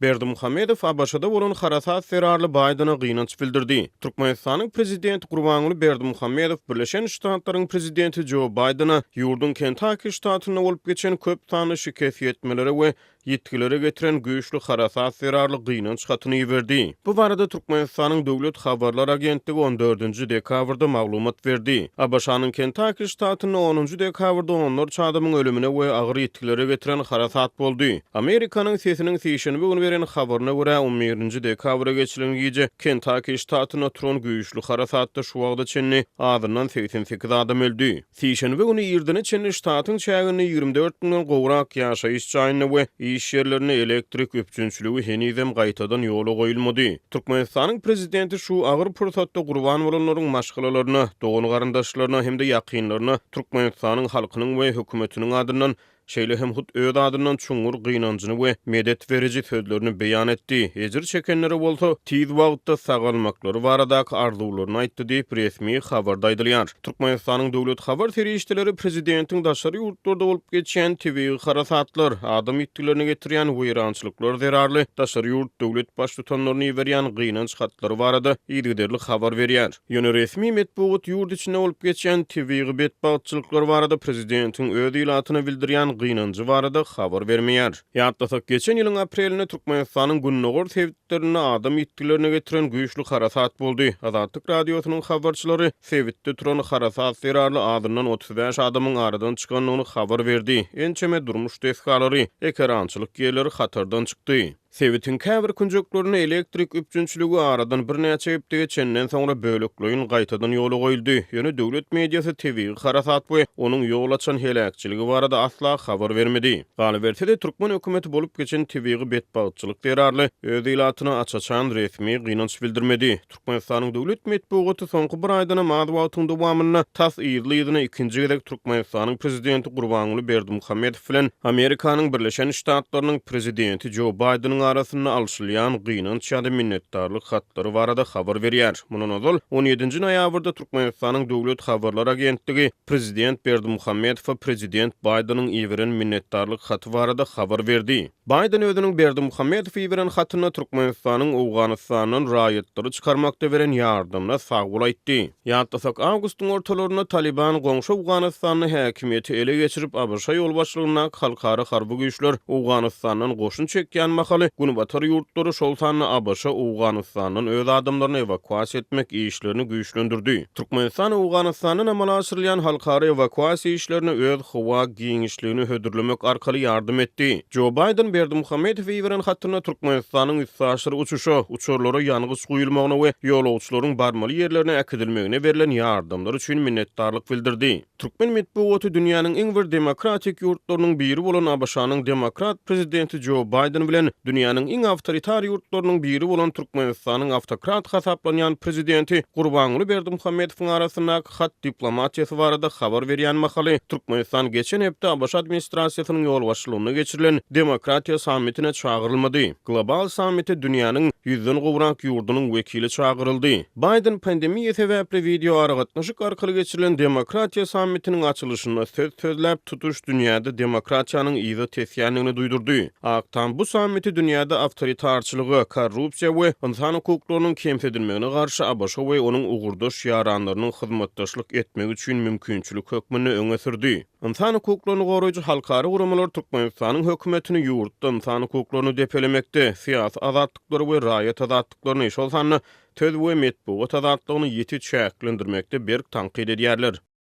Berdimuhamedow ABŞ-da bolan harasat zerarly Baýdene gynanç bildirdi. Türkmenistanyň Prezidenti Gurbanguly Berdimuhamedow Birleşen Ştatlaryň Prezidenti Jo Baýdene ýurduň Kentaki ştatynda bolup geçen köp sanly şikes ýetmelere we ýitgilere getiren güýçli harasat zerarly gynanç hatyny iberdi. Bu barada Türkmenistanyň Döwlet habarlar agentligi on dördünji dekabrda maglumat berdi. ABŞ-nyň Kentaki ştatynda onunjy dekabrda onlarça adamyň ölümine we agyr ýitgilere getiren harasat boldy. Amerikanyň Sesiniň sişenbe güni beren habaryna görä, on birinji dekabra geçilen gije Kentaki ştatynda turan güýçli harasatda şu wagta çenli azyndan 88 adam öldi. Sişenbe güni irdene çenli ştatyň çäginde 24 müňden gowrak ýaşaýyş jaýynda we iş ýerlerinde elektrik üpjünçiligi henizem gaýtadan ýola goýulmady. Türkmenistanyň Prezidenti şu agyr pursatda gurban bolanlaryň maşgalalaryna, dogan-garyndaşlaryna hem-de ýakynlaryna Türkmenistanyň halkynyň we hökümetiniň adyndan şeýle hem hut öz adyndan çuňňur gynanjyny we medet beriji sözlerini beýan etdi, ejir çekenlere bolsa tiz wagtda sagalmaklary baradaky arzuwlaryny aýtdy diýip, resmi habarda aýdylýar. Türkmenistanyň döwlet habar serişdeleri prezidentiň daşary ýurtlarda bolup geçýän tebigy harasatlar, adam ýitgilerine getirýän weýrançylyklar zerarly daşary ýurt döwlet baştutanlaryna iberýän gynanç hatlary barada yzygiderli habar berýär. Ýöne resmi metbugat ýurt içinde bolup geçýän tebigy betbagtçylyklar barada prezidentiň öz ilatyna bildirýän gynanjy barada habar bermeýär. Ýatlasak, geçen ýylyň aprelinde Türkmenistanyň gündogar sebitlerinde adam ýitgilerine getiren güýçli harasat boldy. Azatlyk Radiosynyň habarçylary sebitde turan harasat zerarly azyndan 35 adamyň aradan çykandygyny habar berdi. Ençeme durmuş desgalary, ekerançylyk ýerleri hatardan çykdy. Sebitiň käbir künjeklerinde elektrik üpjünçiligi aradan birnäçe hepde geçenden soňra bölekleýin gaýtadan ýola goýuldy, ýöne döwlet mediasy tebigy harasat we onuň ýol açan heläkçiligi barada asla habar bermedi. Galyberse-de, türkmen hökümeti bolup geçen tebigy betbagtçylyk zerarly öz ilatyna aç-açan resmi gynanç bildirmedi. Türkmenistanyň döwlet metbugaty soňky bir aýdanam az wagtyň dowamynda tas yzly-yzyna ikinji gezek Türkmenistanyň Prezidenti Gurbanguly Berdimuhamedow bilen Amerikanyň Birleşen Ştatlarynyň Prezidenti Jo Baýdeniň arasynda alşylýan gynanç ýa-da minnetdarlyk hatlary barada habar berýär. Mundan ozal, on ýedinji noýabrda Türkmenistanyň Döwlet habarlar agentligi Prezident Berdimuhamedowa Prezident Baýdeniň iberen minnetdarlyk haty barada habar berdi. Baýden özüniň Berdimuhamedowa iberen hatynda Türkmenistanyň Owganystandan raýatlary çykarmakda beren ýardamyna sagbol aýtdy. Ýatlasak, awgustyň ortalarynda Talyban goňşy Owganystanda häkimiýeti ele geçirip, ABŞ ýolbaşçylygyndaky halkara harby güýçler Owganystandan goşun çekýän mahaly, günbatar ýurtlary, şol sanda ABŞ Owganystandan öz adamlaryny ewakuasiýa etmek işlerini güýçlendirdi. Türkmenistan Owganystandan amala aşyrylýan halkara ewakuasiýa işlerine öz howa giňişligini hödürlemek arkaly ýardam etdi. Jo Baýden Berdimuhamedowa iberen hatynda Türkmenistanyň üstaşyr uçuşa, uçarlara ýangyç guýulmagyna we ýolagçylaryň barmaly ýerlerine äkidilmegine berlen ýardamlar üçin minnetdarlyk bildirdi. Türkmen metbugaty dünýäniň iň bir demokratik ýurtlarynyň biri bolan ABŞ-nyň demokrat prezidenti Jo Baýden bilen dünýäniň iň awtoritar ýurtlarynyň biri bolan Türkmenistanyň awtokrat hasaplanýan prezidenti Gurbanguly Berdimuhamedowyň arasyndaky hat diplomatiýasy barada habar berýän mahaly Türkmenistan geçen hepde ABŞ administrasiýasynyň ýolbaşçylygynda geçirilen Demokratiýa sammitine çagyrylmady. Global sammite dünýäniň ýüzden gowrak ýurdunyň wekili çagyryldy. Baýden pandemiýa sebäpli wideoaragatnaşyk arkaly geçirilen Demokratiýa sammitiniň açylyşynda söz sözläp, tutuş dünýäde demokratiýanyň yza tesýändigini duýdurdy. Ak Tam bu sammiti dünýäde awtoritarçylyga, korrupsiýa we ynsan hukuklarynyň kemsidilmegine garşy ABŞ we onuň ugurdaş ýaranlarynyň hyzmatdaşlyk etmegi üçin mümkinçilik hökmünde öňe sürdi. Ynsan hukuklaryny goraýjy halkara guramalar Türkmenistanyň hökümetini ýurtda ynsan hukuklaryny depelemekde, syýasy azatlyklary we raýat azatlyklaryny, şol sanda söz we metbugat azatlygyny ýiti çäklendirmekde berk tankyt edýärler.